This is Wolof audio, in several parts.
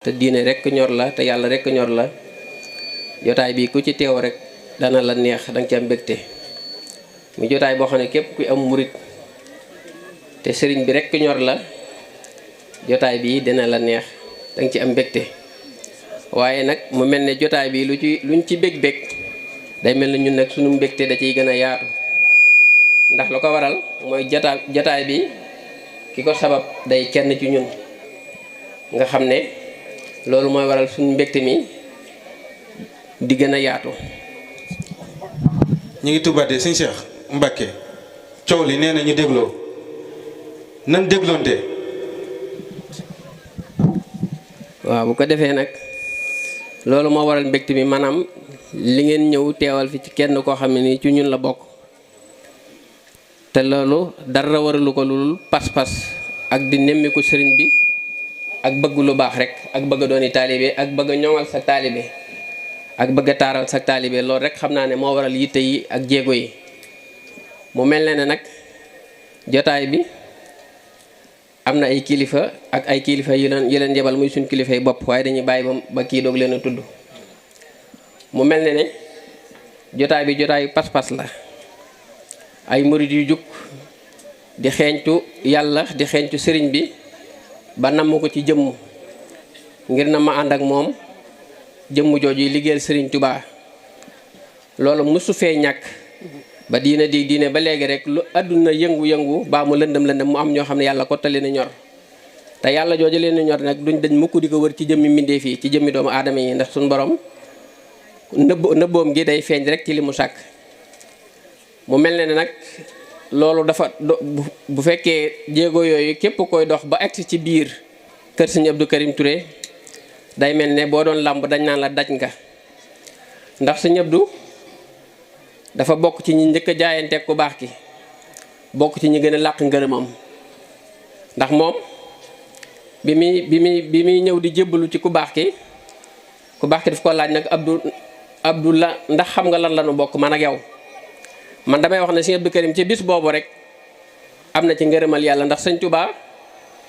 te diine rek ñor la te yàlla rek ñor la jotaay bi ku ci teew rek dana la neex danga ci am mbégte mu jotaay boo xam ne képp kuy am murit te sëriñ bi rek ñor la jotaay bi dina la neex danga ci am mbégte waaye nag mu mel ne jotaay bi luñ ci bég-bég day mel ne ñun nag sunu mbégte da ciy gën a yaatu ndax lu ko waral mooy jotaay bi ki ko sabab day kenn ci ñun nga xam ne loolu mooy waral suñu mbégte mi di gën a yaatu. ñu ngi tubaatee sëñ Cheikh Mbacké coow li nee na ñu dégloo nan dégloonte. waaw bu ko defee nag loolu moo waral mbégte mi maanaam li ngeen ñëw teewal fi ci kenn koo xam ne nii ci ñun la bokk te loolu dara waralu ko lul pas-pas ak di nemmiku sëriñ bi ak bëgg lu baax rek ak bëgg a dooni taalibe ak bëgg a ñoŋal sa taalibe ak bëgg a taaral sa taalibe loolu rek xam naa ne moo waral yitte yi ak jéego yi mu mel ne nag jotaay bi am na ay kilifa ak ay kilifa yu leen yebal muy suñ kilifa yi bopp waaye dañuy bàyyi ba kii doog leen a tudd mu mel ne jotaay bi jotaayu pas-pas la ay murid yu jug di xeeñtu yàlla di xeeñtu sëriñ bi ba namm ko ci jëmm ngir na ma ànd ak moom jëmm jooju liggéeyal sëriñ Tuubaa loolu mësu fee ñàkk ba diine di diine ba léegi rek lu àdduna yëngu-yëngu baa mu lëndëm mu am ñoo xam ne yàlla ko tali na ñor te yàlla jooju leen ñor nag duñ dañ mukk di ko wër ci jëmmi mbindeef yi ci jëmmi doomu aadama yi ndax suñu borom nëbboom gi day feeñ rek ci li mu sàkk mu mel ne nag loolu dafa bu fekkee jéego yooyu képp koy dox ba agsi ci biir kër Sëñ Abdou Karim Touré day mel ne boo doon làmb dañ naan la daj nga ndax Sëñ Abdou dafa bokk ci ñi njëkk a jaayanteeg ku baax ki bokk ci ñi gën a làq ngërëmam ndax moom bi muy ñëw di jébbalu ci ku baax ki daf ko laaj nag Abdou la ndax xam nga lan la nu bokk man ak yow man damay wax ne Sëñ Abdou Karim ci bis boobu rek am na ci ngërëmal yàlla ndax Sëñ Tuubaa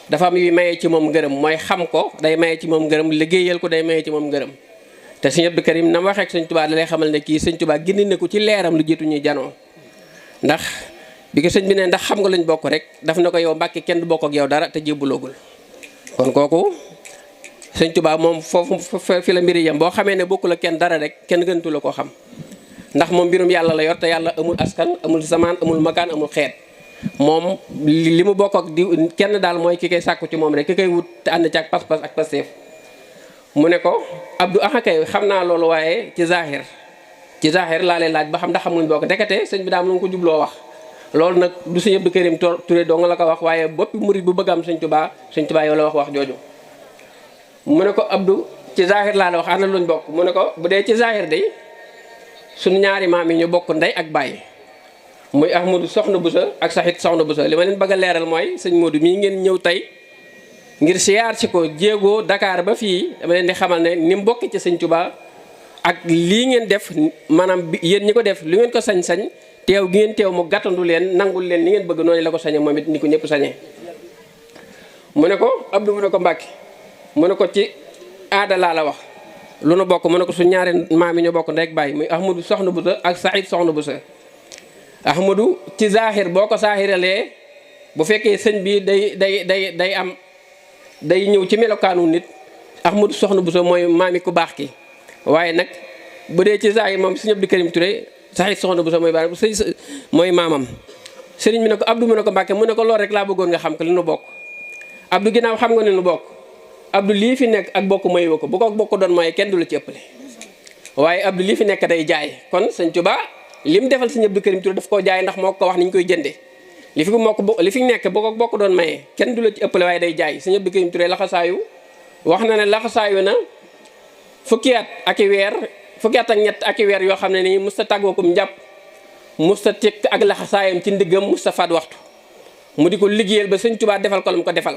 dafa am yu mayee ci moom ngërëm mooy xam ko day mayee ci moom ngërëm liggéeyal ko day mayee ci moom ngërëm te Sëñ Abdou Karim na ma waxee ak Sëñ Tuubaa da lay xamal ne kii Sëñ Tuubaa gindi na ko ci leeram lu jiitu ñuy janoo ndax bi ko sëñ bi ne ndax xam nga lañ bokk rek daf na ko yow Mbàkke kenn du bokk ak yow dara te jébbaloogul kon kooku Sëñ Tuubaa moom foofu fi la mbiri yam boo xamee ne bokkul ak kenn dara rek kenn gëntu la koo xam ndax moom mbirum yàlla la yor te yàlla amul askan amul zamaan amul makaan amul xeet moom li mu bokk ak di kenn daal mooy ki koy sàkku ci moom rek ki koy wut te ànd ci ak pas-pas ak pasteef mu ne ko Abdou kay xam naa loolu waaye ci zahir laa lay laaj ba xam ndax xamuñ bokk ndekete sëñ bi daam lu nga ko jubloo wax loolu nag du Sëñ Abdou Karim Touré doo nga la ko wax waaye boppi murid bu bëgg am Sëñ Tuubaa yow la wax jooju mu ne ko Abdou ci zahir laa la wax ana luñ bokk mu ne ko bu dee ci zahir day suñu ñaari maam yi ñu bokk ndey ak baay muy Ahmadou Soxna Boussa ak Saxit Soxna Boussa li ma leen bëgg a leeral mooy sëñ Modou mii ngeen ñëw tey ngir siyaar ci ko jéego Dakar ba fii dama leen di xamal ne ni mu bokk ci Sëñ Tuubaa ak lii ngeen def maanaam yéen ñi ko def li ngeen ko sañ-sañ teew gi ngeen teew mu gàttandu leen nangul leen li ngeen bëgg noonu la ko sañe moom it ni ko ñëpp sañee mu ne ko Abdou mu ne ko Mbàkke mu ne ko ci aada laa la wax lu nu bokk mu ne ko su ñaari maam yi ñu bokk ndey ak baay muy Ahmadou Soxna Boussa ak Saïd Soxna Boussa Ahmadou ci zahir boo ko saahiralee bu fekkee sëñ bi day ñëw ci melokaanu nit Ahmadou Soxna Boussa mooy maami ku baax ki waaye nag bu dee ci zahir moom Sëñ Abdou Karim Touré Saïd Soxna Boussa mooy baay sëñ mooy maamam sëriñ bi ne ko Abdou mu ne ko Mbàkke mu ne ko loolu rek laa bëggoon nga xam ko li nu bokk Abdou ginnaaw xam nga ni nu bokk Abdou lii fi nekk ak bokk mayu ko bu ko bokk doon mooy kenn du la ci ëppale waaye Abdou lii fi nekk day jaay kon Sëñ Tuubaa li mu defal Sëñ Abdou Karim Touré daf koo jaay ndax moo ko wax ni ñu koy jëndee li fi nekk bu ko bokk doon maye kenn du la ci ëppale waaye day jaay Sëñ Abdou Karim Touré laxasaayu wax na ne laxasaayu na fukki at ak ñett ak i weer yoo xam ne nii musta tàggookum njàpp musta tekk ak laxasaayam ci ndiggam musta faat waxtu mu di ko liggéeyal ba Sëñ Tuubaa defal ko la mu ko defal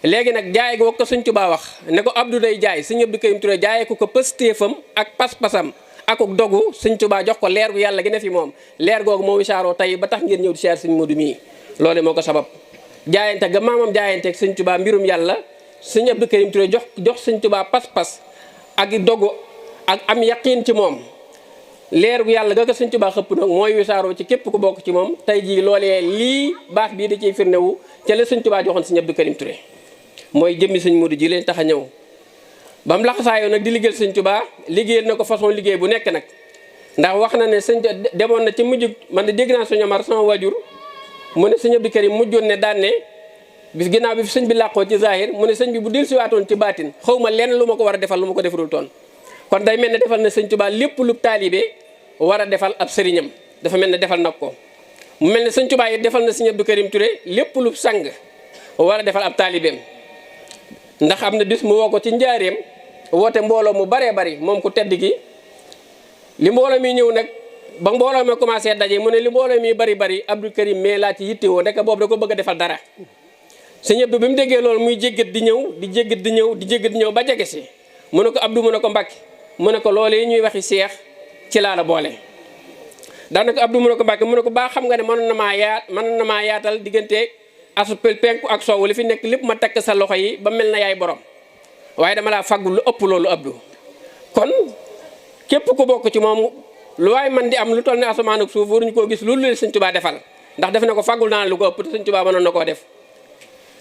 léegi nag jaay goo ko Sëñ Tuubaa wax ne ko Abdou day jaay Sëñ Abdou Karim Touré jaayee ko pëstéefam ak pas-pasam ak dogu Sëñ Tuubaa jox ko leer bu yàlla gi ne fi moom leer googu moo wisaaroo tey ba tax ngeen ñëw di siyaar Sëñ Modou mii loolu moo ko sabab jaayante ga maamam jaayanteeg Sëñ Tuubaa mbirum yàlla sëñ Abdou Karim Touré jox sëñ Tuubaa pas-pas ak dogu ak am yaqiin ci moom leer gu yàlla ga ko sëñ Tuubaa xëpp nag mooy wisaaroo ci képp ku bokk ci moom tey jii loolee lii baax bii da ciy firndewu ca la sëñ Tuubaa joxoon sëñ Abdou Karim Touré mooy jëmmi sëñ Modou ji leen tax a ñëw ba mu laxasaayoo nag di liggéeyal sëñ Tuubaa liggéeyal na ko façon liggéey bu nekk nag ndax wax na ne sëñ demoon na ci mujj man de dégg naa sëñ Omar sama wajur mu ne sëñ Abdou Karim mujjoon ne daan ne bis ginnaaw bi fi sëñ bi làqoo ci zahir mu ne sëñ bi bu dil siwaatoon ci baatin xaw ma lenn lu ma ko war a defal lu ma ko defarul toon kon day mel ne defal na sëñ Tuubaa lépp lu taalibe war a defal ab sëriñam dafa mel ne defal nag ko mu mel ne sëñ Tuubaa yi defal na sëñ Abdou Karim Touré lépp lu sang war a defal ab taalibeem ndax am na bis mu woo ko ci njaareem woote mbooloo mu baree bari moom ku tedd gi li mbooloo mi ñëw nag ba mbooloo mi commencé daje mu ne li mbooloo mi bari Abdou Karim mais laa ci yittewoo ndeke boobu da ko bëgg a defal dara sëñ Abdou bi mu déggee loolu muy jéggat di ñëw di jéggat di ñëw di jéggat di ñëw ba jege si mu ne ko Abdou mu ne ko Mbàkke mu ne ko loolee ñuy waxi seex ci laa la boole daanaka Abdou mu ne ko Mbàkke mu ne ko baa xam nga ne mënoon na maa yaatal diggante asu penku ak soowu li fi nekk lépp ma takk sa loxo yi ba mel na yaay borom waaye dama laa fàggul lu ëpp loolu Abdou kon képp ku bokk ci moom lu waay man di am lu toll ne asamaan ak suuf waruñu koo gis loolu leen sëñ Tuubaa defal ndax def na ko fàggul naa lu ko ëpp te sëñ Tuubaa mënoon na koo def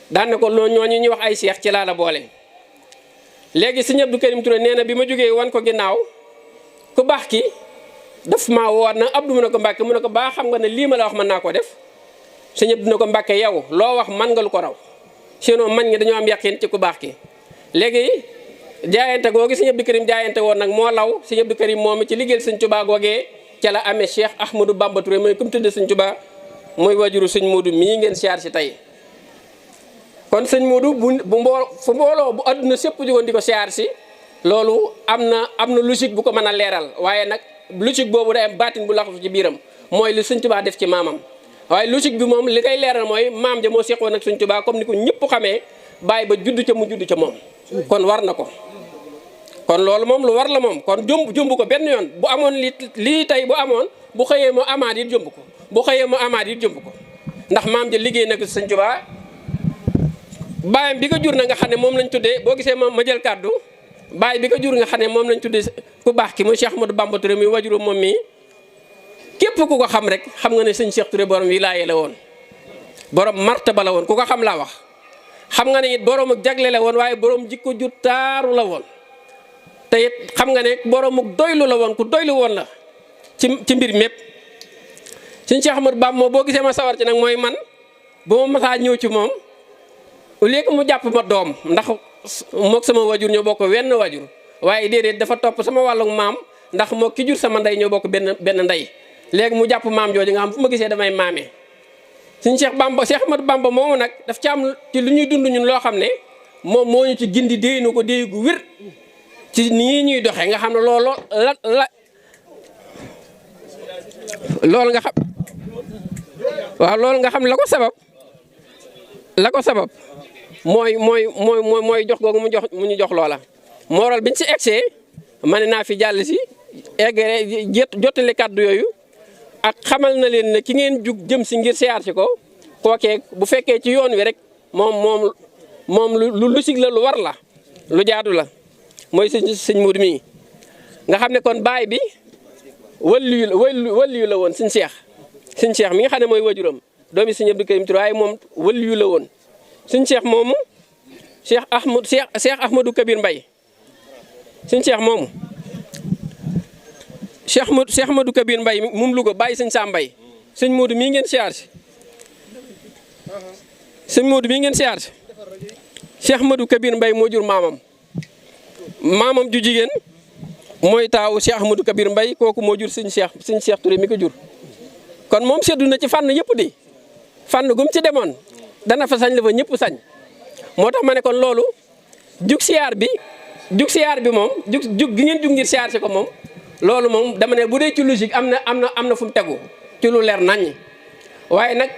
daan na ko loolu ñooñu ñuy wax ay seex ci laa la boole léegi sëñ Abdou Karim Touré nee na bi ma jógee wan ko ginnaaw ku baax ki daf maa woor na Abdou mu ne ko Mbàkke mu ne ko baa xam nga ne lii ma la wax mën naa ko def sëñ Abdou ne ko Mbàkke yow loo wax man nga lu ko raw sinon man nga dañoo am yaqin ci ku baax ki léegi jaayante googu sëñ Abdou Karim jaayante woon nag moo law sëñ Abdou Karim moom ci liggéeyal sëñ Tuubaa googee ca la amee Cheikh Ahmadou Bamba Touré mooy comme tudde sëñ Tuubaa mooy wajuru sëñ Modou mii ngeen siyaar si tey kon sëñ Modou fu mbooloo bu adduna sépp jógoon di ko siyaar si loolu am na logique bu ko mën a leeral waaye nag logique boobu day am baatin bu laxatu ci biiram mooy li sëñ Tuubaa def ci maamam waaye logique bi moom li koy leeral mooy maam ja moo seqoon ak sëñ Tuubaa comme ni ko ñëpp xamee bàyyi ba judd ca mu judd ca moom kon war na ko kon loolu moom lu war la moom kon jumb ko benn yoon bu amoon lii tey bu amoon bu xëyee mu amaat it jumb ko bu xëyee mu amaat it jumb ko ndax maam ja liggéey na ko sëñ Tuubaa baayam bi ko jur na nga xam ne moom lañ tuddee boo gisee ma jël kàddu baay bi ko jur nga xam ne moom lañ tuddee ku baax ki muy Cheikh Ahmadou Bamba Touré muy wajuru moom mii képp ku ko xam rek xam nga ne sëñ Cheikh Touré borom wilaaye la woon borom martaba la woon ku ko xam laa wax xam nga ne it borom ak jagle la woon waaye borom jikko ju taaru la woon te it xam nga ne borom ak doylu la woon ku doylu woon la ci mbir mépp sëñ Cheikh Ahmadou Bamba moo boo gisee ma sawar ci nag mooy man bu ma masaa ñëw ci moom au lieu que mu jàpp ma doom ndax mook sama wajur ñoo bokk wenn wajur waaye déedéet dafa topp sama wàllug maam ndax moo ki jur sama ndey ñoo bokk benn ndey léegi mu jàpp maam jooju nga xam fu ma gisee damay maamee suñ Cheikh Ahmadou Bamba moomu nag daf ci am ci lu ñuy dund ñun loo xam ne moom moo ñu ci gindi déy nu ko déy gu wér ci nii ñuy doxee nga xam ne loolu loolu nga xam waaw loolu nga xam la ko sabab mooy jox googu mu ñu jox loola moo waral biñ si egsee ma ne naa fi jàll si eggee jottali kàddu yooyu ak xamal na leen ne ki ngeen jug jëm si ngir siyaar si ko kookee bu fekkee ci yoon wi rek moom lu sig la lu war la lu jaadu la mooy sëñ Modou mii nga xam ne kon baay bi waliyu la woon sëñ Cheikh mi nga xam ne mooy wajuram doomi sëñ Abdou Karim Touré waaye moom waliyu la woon sëñ Cheikh moomu Cheikh Ahmadou Kabir Mbaye sëñ Cheikh moomu Cheikh Ahmadou Kabir Mbaye moom Louga bàyyi sëñ Sam Mbaye sëñ Modou mii ngeen siyaar si Cheikh Ahmadou Kabir Mbaye moo jur maamam ju jigéen mooy taawu Cheikh Ahmadou Kabir Mbaye kooku moo jur sëñ Cheikh Touré mi ko jur kon moom seddu na ci fànn yëpp di fànn gum ci demoon dana fa sañ la fa ñëpp sañ moo tax ma ne kon loolu jug siyaar bi moom jug gi ngeen jug ngir siyaar si ko moom loolu moom dama ne bu dee ci logique am na fu mu tegu ci lu leer naññi waaye nag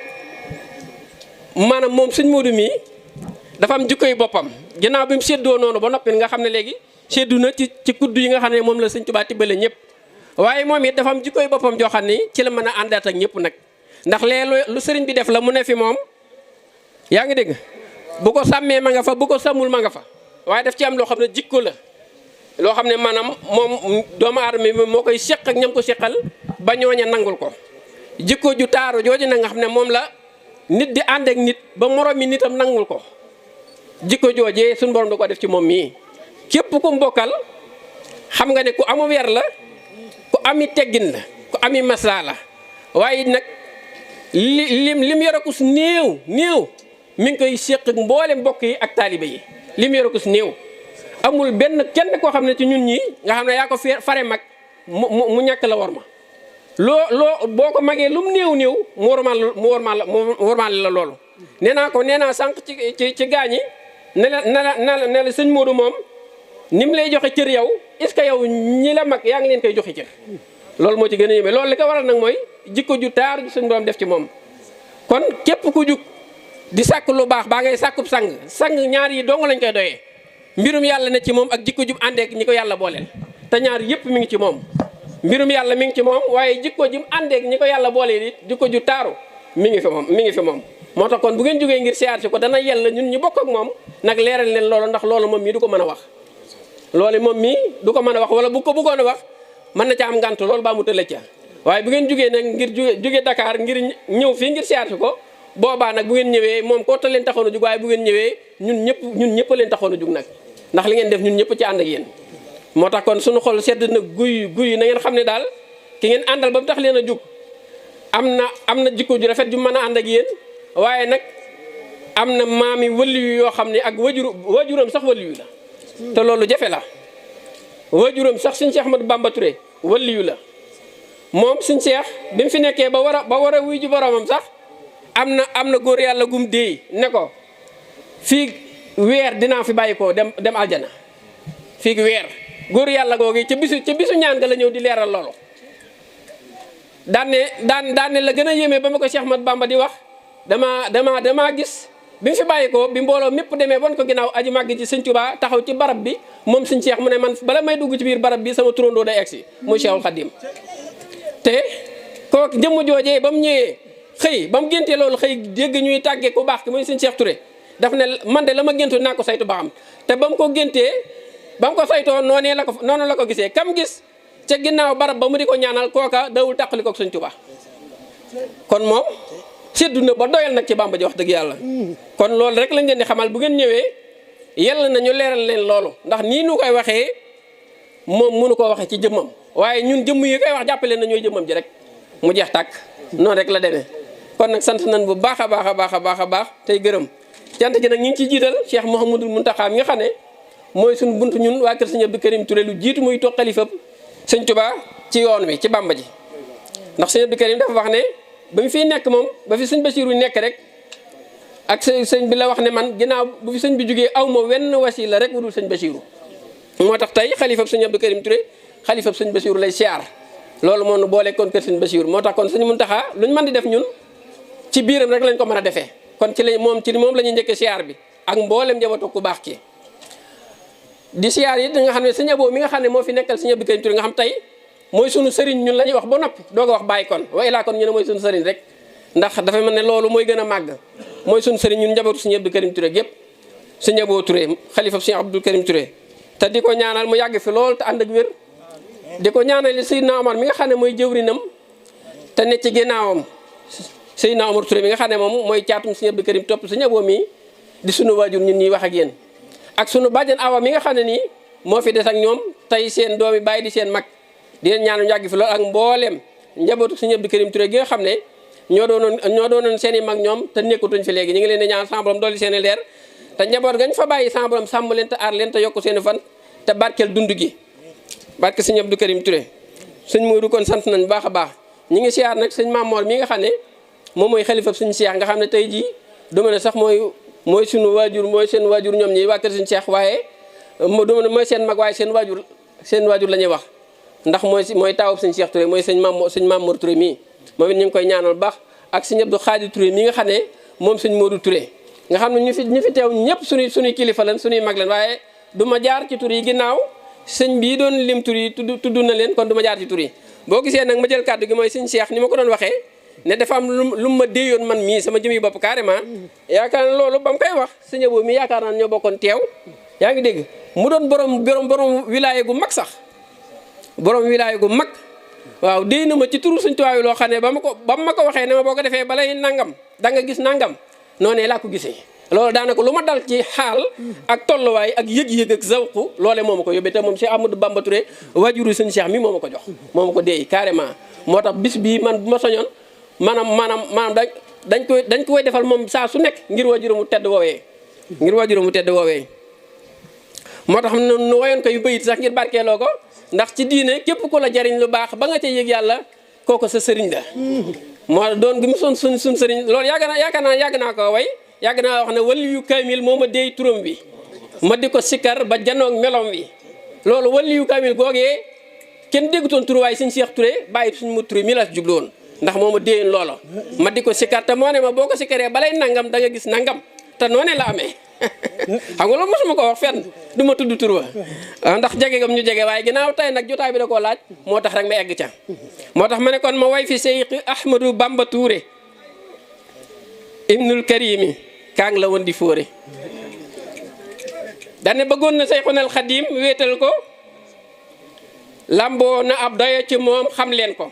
maanaam moom sëñ Modou mii dafa am jikkoy boppam ginnaaw bi mu séddoo noonu ba noppi nga xam ne léegi séddu na ci kudd yi nga xam ne moom la sëñ Tuubaa tibbale ñëpp waaye moom it dafa am jikkoy boppam joo xam ni ci la mën a àndaat ak ñëpp nag ndax lee lu sëriñ bi def la mu ne fi moom yaa ngi dégg bu ko sàmmee ma nga fa bu ko sàmmul ma nga fa waaye daf ci am loo xam ne jikko la loo xam ne maanaam moom doomu aadama bi moo koy seq ak ñam ko seqal ba ñooña nangul ko jikko ju taaru jooju na nga xam ne moom la nit di ànd ak nit ba moroom mi nitam nangul ko jikko joojee suñu borom da ko def ci moom mii képp ku mbokkal xam nga ne ku amu weer la ku ami teggin la ku ami maslaa la waaye nag lim yorakus néew mi ngi koy séq ak mboole mbokk yi ak taalibe yi lim yorakus néew amul benn kenn koo xam ne ci ñun ñi nga xam ne yaa ko fare mag mu ñàkk la war ma loo boo ko magee lu mu néew mu warmaal la loolu nee naa sànq ci gaañi ne la sëñ Modou moom ni mu lay joxe cër yow est-ce que yow ñi la mag yaa ngi leen koy joxe cër loolu moo ci gën a yéeme loolu li ko waral nag mooy jikko ju taar ju suñu borom def ci moom kon képp ku jug di sàkk lu baax baa ngay sàkkub sang ñaar yi dong lañ koy doyee mbirum yàlla ne ci moom ak jikko jub àndeek ñi ko yàlla booleel te ñaar yëpp mi ngi ci moom mbirum yàlla mi ngi ci moom waaye jikko jum àndeek ñi ko yàlla booleel it jikko ju taaru mi ngi fi moom moo tax kon bu ngeen jógee ngir siyaar si ko dana yella ñun ñu bokk ak moom nag leeral leen loolu ndax loolu moom mii du ko mën a wax loolu moom mii du ko mën a wax wala bu ko bëggoon a wax mën na ca am ngànt loolu baa mu tële ca waaye bu ngeen jógee nag ngir jóge Dakar ngir ñëw fii ngir siyaar si ko boobaa nag bu ngeen ñëwee moom koo ta leen taxoon a jug waaye bu ngeen ñëwee ñun ñëpp leen taxoon a jug nag ndax li ngeen def ñun ñëpp ci ànd ak yéen moo tax kon suñu xol sedd na guy na ngeen xam ne daal ki ngeen àndal ba mu tax leen a jug am na jikko ju rafet ju mën a ànd ak yéen waaye nag am na maami waliyu yoo xam ne ak wajuram sax waliyu la te loolu jafe la wajuram sax suñ Cheikh Ahmadou Bamba Touré waliyu la moom suñ Cheikh bi mu fi nekkee ba war a wuy ji boromam sax am na góor yàlla gum déey ne ko fii weer dinaa fi bàyyi ko dem aljana fii weer góor yàlla googu ca bisu ñaan nga la ñëw di leeral loolu daan ne la gën a yéeme ba ma ko Cheikh Ahmadou Bamba di wax damaa gis bi mu fi bàyyi ko bi mbooloo mépp demee bon ko ginnaaw aji màgg ci sëñ Tuubaa taxaw ci barab bi moom sëñ Cheikh mu ne man bala may dugg ci biir barab bi sama turandoo day egsi muy Cheikhul Khadim te kooku jëmm joojee ba mu ñëwee xëy ba mu géntee loolu xëy dégg ñuy tàggee ku baax ki muy sëñ Cheikh Touré daf ne man de la ma géntu naa ko saytu ba xam te ba mu ko géntee ba mu ko saytoo noonu la ko gisee kam gis ca ginnaaw barab ba mu di ko ñaanal kooka dawul tàqali kook sëñ Tuubaa kon moom seddu na ba doyal nag ci Bamba ji wax dëgg yàlla kon loolu rek lañ leen di xamal bu ngeen ñëwee yàlla na ñu leeral leen loolu ndax nii nu koy waxee moom mënu koo waxee ci jëmmam waaye ñun jëmm yi koy wax jàppale na ñooy jëmmam ji rek mu jeex tàkk noonu rek la demee kon nag sant nañ bu baax a baax tey gërëm cant gi nag ñu ngi ciy jiital Cheikh Mouhamadou Mountakha mi nga xam ne mooy suñu buntu ñun waa kër Sëñ Abdou Karim Touré lu jiitu muy toog xalifa Sëñ Tuubaa ci yoon wi ci Bamba ji ndax Sëñ Abdou Karim dafa wax ne ba mu fiy nekk moom ba fi sëñ Basiiru nekk rek ak sëñ bi la wax ne man ginnaaw bu fi sëñ bi jógee aw ma wenn wasila rek wudul sëñ Basiiru moo tax tey xalifab sëñ Abdou Karim Touré xalifab sëñ Basiiru lay siyaar loolu moo nu boole kon kër sëñ Basiiru moo tax kon sëñ Muntaxa luñ mën di def ñun ci biiram rek lañ ko mën a defee kon ci moom la ñuy njëkkee siyaar bi ak mboolem njabootu ku baax ki di siyaar yi nga xam ne sëñ Abo mi nga xam ne moo fi nekkal sëñ Abdou Karim Touré nga xam tey mooy sunu sëriñ ñun la ñuy wax ba noppi doog a wax bàyyi kon wa ilaa kon ñu ne mooy sunu sëriñ rek ndax dafa mel ne loolu mooy gën a màgg mooy sunu sëriñ ñun njabootu sëñ Abdou Karim Touré gépp sëñ Abo Touré xalifa sëñ Abdou Karim Touré te di ko ñaanal mu yàgg fi lool te ànd ak wér di ko ñaanal Seydina Omar mi nga xam ne mooy jëwrinam te ne ci ginnaawam Seydina Omar Touré mi nga xam ne moom mooy caatum sëñ Abdou Karim topp sëñ Abo mii di sunu waajur ñun ñuy wax ak yéen ak sunu bàjjan Awa mi nga xam ne nii moo fi des ak ñoom tey seen doomi bàyyi di seen mag di leen ñaanu yàgg fi lool ak mbooleem njabootu sëñ Abdou Karim Touré gi nga xam ne ñoo doonoon seen i mag ñoom te nekkatuñ fi léegi ñu ngi leen di ñaan sa borom dolli seen i leer te njaboot gañ fa bàyyi sa borom sàmm leen te aar leen te yokk seen i fan te barkeel dund gi barke sëñ Abdou Karim Touré sëñ Modou kon sant nañ baax a baax ñi ngi siyaar nag sëñ Mamor mi nga xam ne moom mooy xalifa sëñ Cheikh nga xam ne tey jii du ma ne sax mooy sunu waajur mooy seen waajur ñoom ñi waa kër sëñ Cheikh waaye du ma ne mooy seen mag waaye seen waajur la ñuy wax ndax mooy taawub sëñ Cheikh Touré mooy sëñ Mamour Touré mii moom it ñu ngi koy ñaanal baax ak sëñ Abdou Khadir Touré mi nga xam ne moom sëñ Modou Touré nga xam ne ñu fi teew ñëpp suñuy kilifa lan suñuy mag leen waaye du ma jaar ci tur yi ginnaaw sëñ bii doon lim tur yi tudd na leen kon du ma jaar ci tur yi boo gisee nag ma jël kàddu gi mooy sëñ Cheikh ni ma ko doon waxee ne dafa am lu ma déeyoon man mii sama jëmi bopp carrément yaakaar na loolu ba mu koy wax sëñ Abo mi yaakaar naa ñoo bokkoon teew yaa ngi dégg mu doon borom wilaya gu mag sax borom wilaya gu mag waaw déy na ma ci turu Sëñ Tuubaa loo xam ne ba ma ko waxee ne ma boo ko defee balay nangam da nga gis nangam noonee laa ko gisee loolu daanaka lu ma dal ci xaal ak tolluwaay ak yëg-yëg ak zawqu loole moo ma ko yóbbee te moom Cheikh Ahmadou Bamba Touré waajuru sëñ Cheikh mi moo ma ko jox moo ma ko déey carrément moo tax bis bii man bu ma soñoon maanaam dañ koy defal moom saa su nekk ngir waajuru mu tedd woowee moo tax nu wayoon ko yu bayit sax ngir barkeeloo ko ndax ci diine képp ku la jariñ lu baax ba nga ca yëg yàlla kooku sa sëriñ la moo doon gi mu son suñ sëriñ loolu yàgg naa ko way yàgg naa wax ne waliyu kaamil moo ma déey turam bi ma di ko sikkar ba janoog melom wi loolu waliyu kaamil googee kenn déggutoon tur waaye suñ Cheikh Touré bàyyi suñ mu Touré mi la jublu woon ndax moo ma déeyoon loolo ma di ko sikkar te moo ne ma boo ko sikkaree balay nangam da nga gis nangam te noonee la amee xam nga loolu mosuma ko wax fenn du ma tudd tur wa ndax jege gam ñu jege waaye ginnaaw tey nag jotaay bi da koo laaj moo tax rek ma egg ca moo tax ma ne kon ma way fi Cheikh Ahmadou Bamba Touré ibnul karimi kaang la woon di fóore dane bëggoon na Seyxunal Xadim wéetal ko lamboo na ab doyo ci moom xam leen ko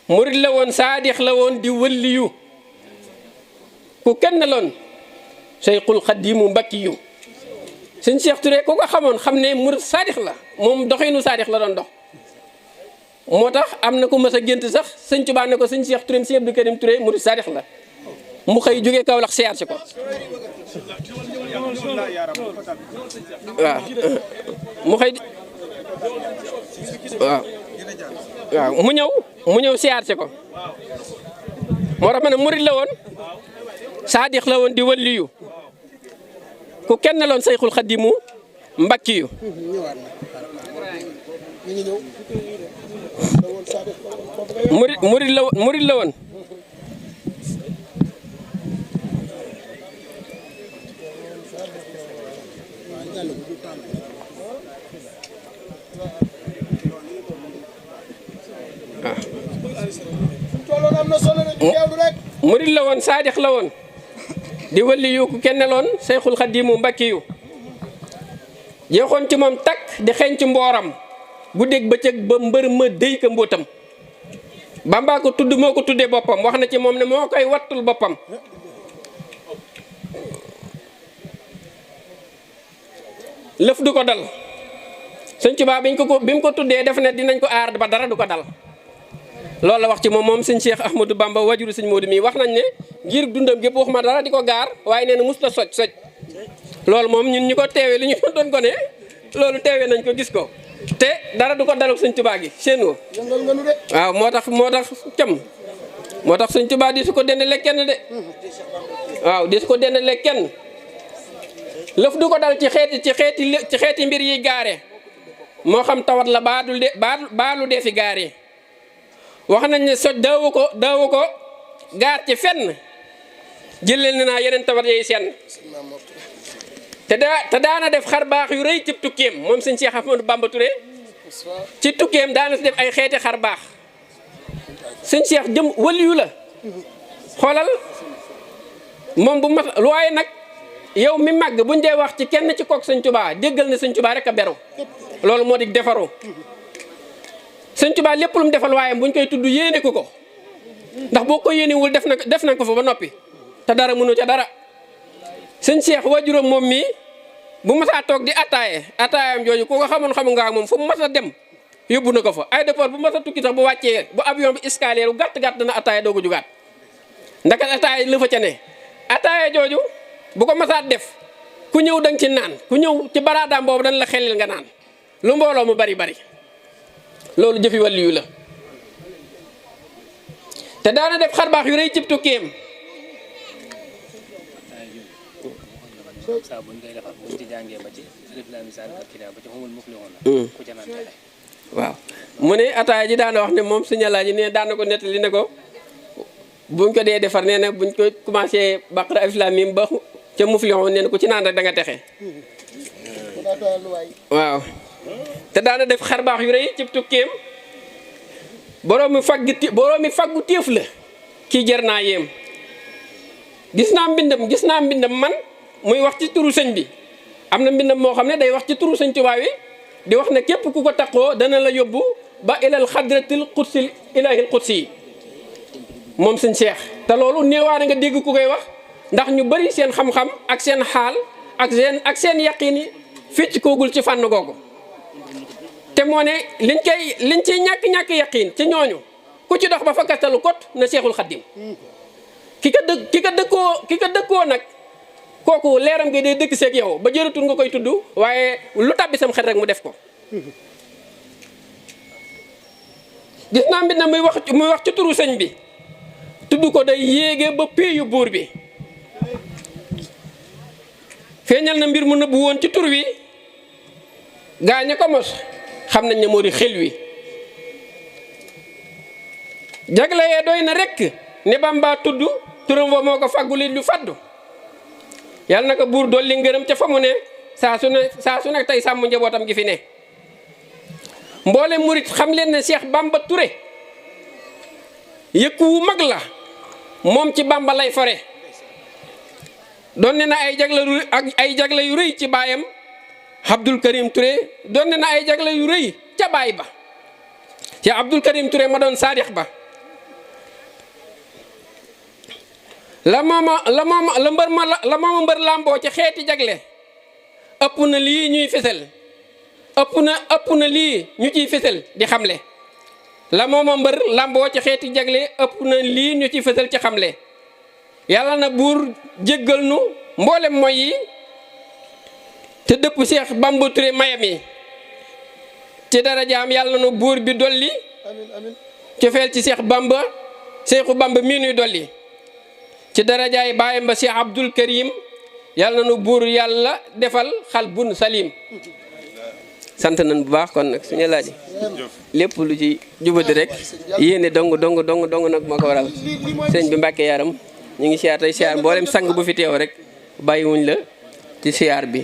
murid la woon saadix la woon di wëlliyu ku kenn loon Seyxul Xadimu Mbakki yu sëñ Cheikh Touré ku ko xamoon xam ne murid saadix la moom doxinu saadix la doon dox moo tax am na ko mës a gént sax sëñ Tuubaa ne ko sëñ Cheikh Touré sëñ Abdou Karim Touré murid saadix la mu xëy jógee Kaolack siyaar si ko waaw mu xëy waaw mu ñëw siyaar si ko moo tax ma ne murid la woon saadix la woon di waliyu ku kenn loon Seyxul Xadimu Mbakki yu murid la woon murid la woon saadix la woon di wali yu ku kenn loon Seyxul Xadimu Mbakki yu jeexoon ci moom takk di xeeñ ci mbooram guddeeg bëccëg ba mbër ma déy ka mbóotam Bamba ko tudd moo ko tuddee boppam wax na ci moom ne moo koy wattul boppam lëf du ko dal Sëñ Tuubaa bi mu ko tuddee def ne dinañ ko aar ba dara du ko dal loolu la wax ci moom sëñ Cheikh Ahmadou Bamba wajuru sëñ Modou mii wax nañ ne ngir dundam gépp waxuma dara di ko gaar waaye nee na musta soj loolu moom ñun ñu ko teewee li ñu doon ko ne loolu teewee nañ ko gis ko te dara du ko daluk sëñ Tuubaa gi seen woo waaw moo tax cam moo tax sëñ Tuubaa di su ko dendale kenn de waaw di su ko dendale kenn lëf du ko dal ci xeeti mbir yi gaare moo xam tawat la baalu dee fi gaare wax nañ ne soj daawu ko gaar ci fenn jëleel na naa yeneen tawat yooyu seen te daana def xar baax yu rëy ci tukkeem moom sëñ Cheikh Ahmadou Bamba Touré ci tukkeem daana si def ay xeeti xar baax sëñ Cheikh jëm waliyu la xoolal moom bu mat waaye nag yow mi màgg buñ dee wax ci kenn ci kook sëñ Tuubaa déggal na sëñ Tuubaa rek a beru loolu moo di defaru sëñ Tuubaa lépp lu mu defal waaye buñ koy tudd yéene ko ndax boo ko yéenewul def na ko fa ba noppi te dara mënu ca dara sëñ Cheikh waajuram moom mii bu masaa toog di ataayam jooju ku ko xamu nga ak moom fu mu mas a dem yóbbu na ko fa aéroport bu mas a tukki sax bu wàccee bu avion bi escalier lu gàtt dana ataaya doogu jugaat ndax ataaya la fa ca ne ataaya jooju bu ko masaa def ku ñëw danga ci naan ku ñëw ci baraadaam boobu dañ la xelil nga naan lu mbooloo mu bari loolu jëfi waliyu la te daana def xar baax yu rëy cib tukkeem waaw mu ne ataaya ji daana wax ne moom suñu Alaaji ne daana ko nettali ne ko buñ ko dee defar nee na buñ ko commencé baqara alif laam miim ba ca muflihun nee na ku ci naan rek da nga texe waaw te daana def xar baax yu rëy cib tukkeem boroomi faggu téef la kii jar naa yéem. gis naa mbindam man muy wax ci turu sëñ bi am na mbindam moo xam ne day wax ci turu sëñ Tuubaa wi di wax ne képp ku ko taqoo dana la yóbbu ba ilal xadratil qudsil ilahil qudsi moom sëñ Cheikh. te loolu néewaane nga dégg ku koy wax ndax ñu bari seen xam-xam ak seen xaal ak seen yaqiin yi fecc koogul ci fànn googu. te moo ne liñ ciy ñàkk yaqiin ci ñooñu ku ci dox ba fa kastalu kot na Seexul Xaddim ki ka dëkkoo nag kooku leeram gi day dëkk seeg yow ba jëratul nga koy tudd waaye lu tàbbi sam xel rek mu def ko. gis naa mbir na muy wax ci turu sëñ bi tudd ko day yéege ba péeyu buur bi feeñal na mbir mu nëbbu woon ci tur wi gaaña ko mos xam nañ ne moo di xel wi jagle yee doy na rekk ne Bamba tudd turam wa moo ko fàgguli lu faddu yàlla na ko buur dolli ngërëm ca fa mu ne saa su ne tey sàmm njabootam gi fi ne. mboole murit xam leen ne Cheikh Bamba Touré yëkku wu mag la moom ci Bamba lay fore doon ne na ay jagle yu rëy ci baayam Abdul Karim Touré doon ne na ay jagle yu rëy ca baay ba ci Abdul Karim Touré ma doon saadix ba la mooma mbër làmboo ci xeeti jagle ëpp na lii ñuy fesal ëpp na lii ñu ciy fesal di xamle la mooma mbër làmboo ci xeeti jagle ëpp na lii ñu ciy fesal ci xamle yàlla na buur jéggal nu mboolem mooy yi te dëpp Cheikh Bamba Touré mayam yi ci darajaam yàlla na buur bi dolli cofeel ci Cheikh Bamba mii nuy dolli ci darajaay baayam ba Cheikh Abdul Karim yàlla na nu buur yàlla defal xal bun salim. sant nañ bu baax kon nag suñu laaj lépp lu ci jubadi rek yéene dong nag moo ko waral sëñ bi Mbàkke yaram ñu ngi siyaar tey siyaar mboolem sang bu fi teew rek bàyyiwuñ la ci siyaar bi.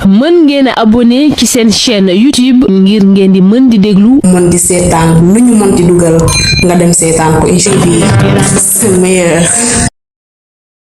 mën ngeen a abonné ci seen chaîne YouTube ngir ngeen di mën di déglu mën di seetaan lu ñu mën di dugal nga dem seetaan ko incha allah c'est meilleur.